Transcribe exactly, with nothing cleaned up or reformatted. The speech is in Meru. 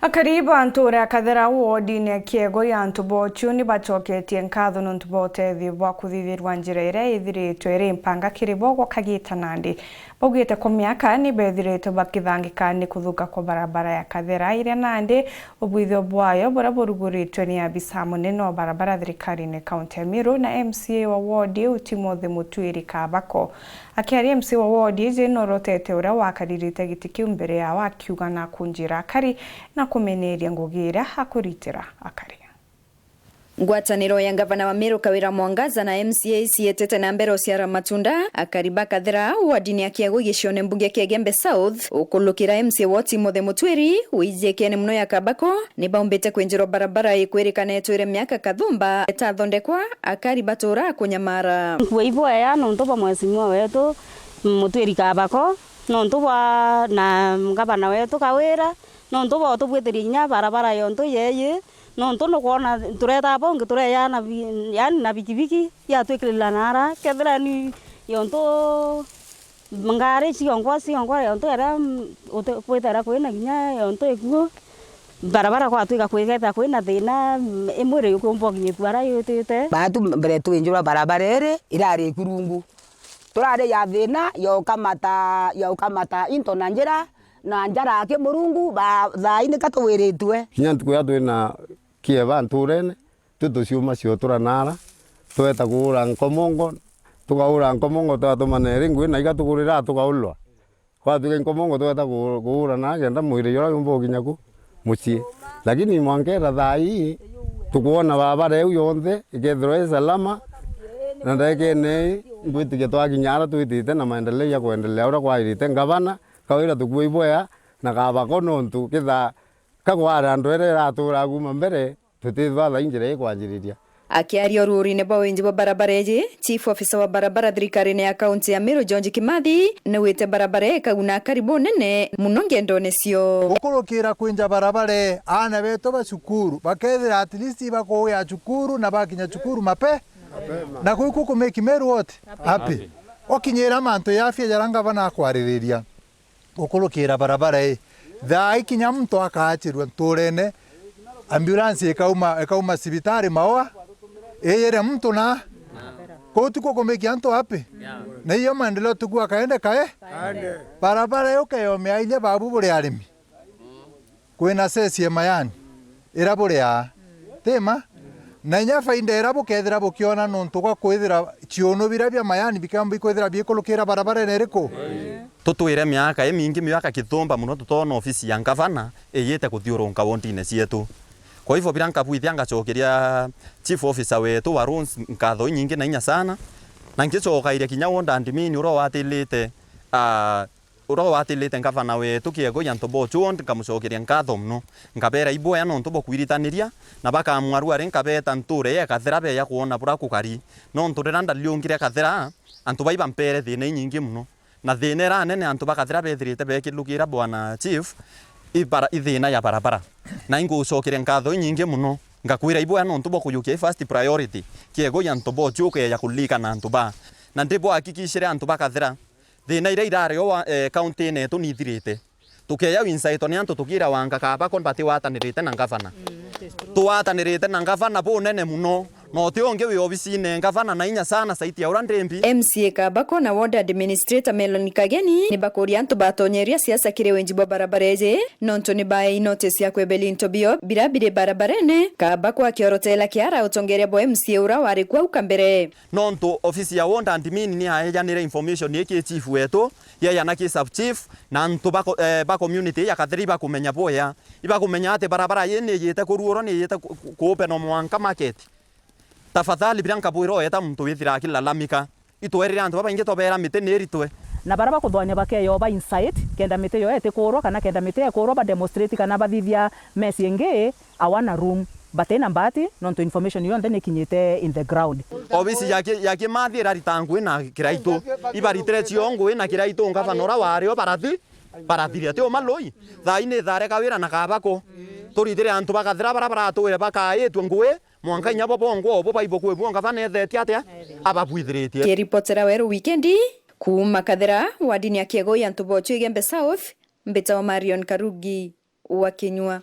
Akari ba ntuura ya Kathera wodine ya Kiego ya antu bochu ni bacoketie nkatho nontu bwa utethio bwa kuthithirwa njira iria ithiritwe iri mpanga kiri bo gwa kagita nandi. Baugite kwa miaka ni bethiritwe bakithangika ni kuthuka kwa barabara ya Kathera iria nandi ubwithio bwayo buria buruguritwe ni abisa munene wa barabara thirikarine kaunti ya Meru na M C A wa wodi iu Timothy Mutwiri Kabako. Akiaria M C A wa wodi iji norotete uria wakaririte giti kiu mbere yao akiuga na kunjira akari na kumeneria ngugi iria akuritira akari. Ngwataniro ya ngavana wa Meru Kawira Mwangaza na M C A cietete na mbere uciara matunda, akari ba Kathera wodini ya Kiego gicione mbunge kia Igembe South, ukulukira M C A wa Timothy Mutwiri, wijikene muno ya Kabako, ni baumbite kwinjirwa barabara ikwirikana itwire miaka kathumba itathondekwa, akari batura kunyamara. Nkua ibwea nontu bwa mheshimiwa wetu Mutwiri Kabako, nontu bwa na ngavana wetu Kawira, nontu bwa utubwithiria kinya barabara yontu yeyi, nontu nukwona turetaa bongi tureyaa na bi-, yaani na bikibiki yatwikirira naara, kethira ni yontu ngari cionkwa cionkwa yontu iria, mm, uti-, kwithira kwina kinya yontu ikuo, barabara kwatwika kwikethira kwina thina, mm, imwe iri yukumba ukinyikua aria yutite. Baatu mbere twinjirwa barabara iri irari ikurungu. Turari ya thina ya ukamata, ya ukamata into na njira, na njara aki Murungu, ba, thaa ii nika tuwiritue. Kinya ntuku ya twina kieba nturene, twi tuciuma cio turanaara, tweta kuura nkomongo, tukaura nkomongo, twatumana iri ngui na iga tugurira, tukaulwa. Kwatwika nkomongo tweta ku-, kuura na kenda mwiri jura jumba ukinya ku mucii. Lakini mwankera thaa ii, tukwona barabara iu yonthe ikethirwa i salama, na ndagikene ii, ngwitikia twakinya ara twitite na maendeleo ya kwendelea uria kwairite. Ngavana, Kawira tukua ibwea, na Kabako nontu kithaa ka kwari andu ere iratura kuuma mbere, tutithwa thaa ii njira ikwanjiriria. Akiaria uruurine bwa winji bwa barabara iji, Chief Officer wa barabara thirikarine ya kaunti ya Meru George Kimathi, niwite barabara ii ikaguna akari bunene muno ngendone cio. Gukurukira kwinja barabara ii, aana betu ba cukuru bakethira at least ibakuuya cukuru na bakinya cukuru mape-, na kuu kuku make Meru what? Happy. Happy. Ukinyira mantu ya afya jaria ngavana akwaririria. Gukurukira barabara ii, thaa ii kinya muntu akaachirua nturene, ambulance ikauma, ikauma cibitari maua, iyire muntu na kuu ti kukumikia antu happy. Na iyo maendeleo tukua kaende kae. Barabara ii ukeyomea inya babu buri arimi. Kwina ceci ya mayani iria buriaa, ti ma? Na inya faida iria bukethira bukiona nontu gwa kwithira ciuno biria bia mayani bikamba bikwithira biikurukira barabarene iriku? Tutwire miaka imingi, miaka kithumba muno tutoona ofisi ya ngavana iyite kuthiurunka wondine cietu. Kwa hivyo, biria nkabwithia, ngacokeria chief officer wetu wa roads nkatho inyingi na inya sana, na ngicokairia kinya ward admin uria watilite, ah, uria watilite ngavana wetu Kiego ya Ntobochu ward, nkamucokeria nkatho muno. Nkabera ibwea nontu bwa kwiritaniria, na bakamwaru ari nkabeta nture ya Kathira beya kwona buria kukari. Nontu riria ndariungire Kathira, antu bai bampere thina inyingi muno. Na thina iria nene antu ba Kathira bethirite bekilukira bwana chief, i bara-, i thina ya barabara. Na ingucokeria nkatho inyingi muno. Ngakwira ibwea nontu bwa kuyukia i first priority. Kiego ya Ntobochu ukeya kulikana antu ba. Na ndibwakikishire antu ba Kathira. Thina iria irari o wa, eh, kaunti-ini yetu ni ithirite. Tukeya insaitwa ni antu tukira wanga kaba ko batiwatanirite na ngavana. Mm, it is true. Tuwatanirite na ngavana bunene muno. Na uti ungi wi obisine ngavana na inya sana saiti ya uria ndimbi. M C A Kabako na ward administrator Melon Kageni ni bakuria antu batonyeria siasa kiri winji bwa barabara iji, nontu ni baei notice ya kwebeli into bio bira biri barabarene. Kabako akiorotela kiara utongeria bwa M C A uria wari kuo au kambere. Nontu ofisi ya ward admin ni yaejanire information ii ki chief wetu, yeya na ki sub chief, na antu ba ko-, eh, ba community ya Kathira ibakumenya bwea. Ibakumenya ati barabara ii ni iyite kuruurwa, ni iyite ku-, ku-, kuopenwa mwanka market. Tafadhali, biria nkabwira, oeta muntu withira akilalamika. Itwerire antu babaingi, tobera miti ni iritwe. Na baria bakuthwania bakeyoba inside, kenda miti yo etikuurwa, kana kenda miti ekuurwa, ba demonstrate kana bathithia mess ingi, awana room. Batina mbati, nontu information yonthe nikinyite in the ground. Obisi ya ki-, ya Kimathi irarita ngui na kiraitu. Ibaritire cio ngui na kiraitu, ngavana uria wari o barathi, barathire. Ti uma lui? Thaa ii ni thare Kawira na Kabako. Turitire antu ba Kathira baria baratwire bakaitwe ngui, mwanka inya bo bongwa obo baibukwe bu ngavana ethetie atia? Ababwithiritie. Kiripotera Weru Wikendi, kuuma Kathira, wardini ya Kiego ya Ntobochu Igembe South, mbitagwa Marion Karugi wa Kinyua.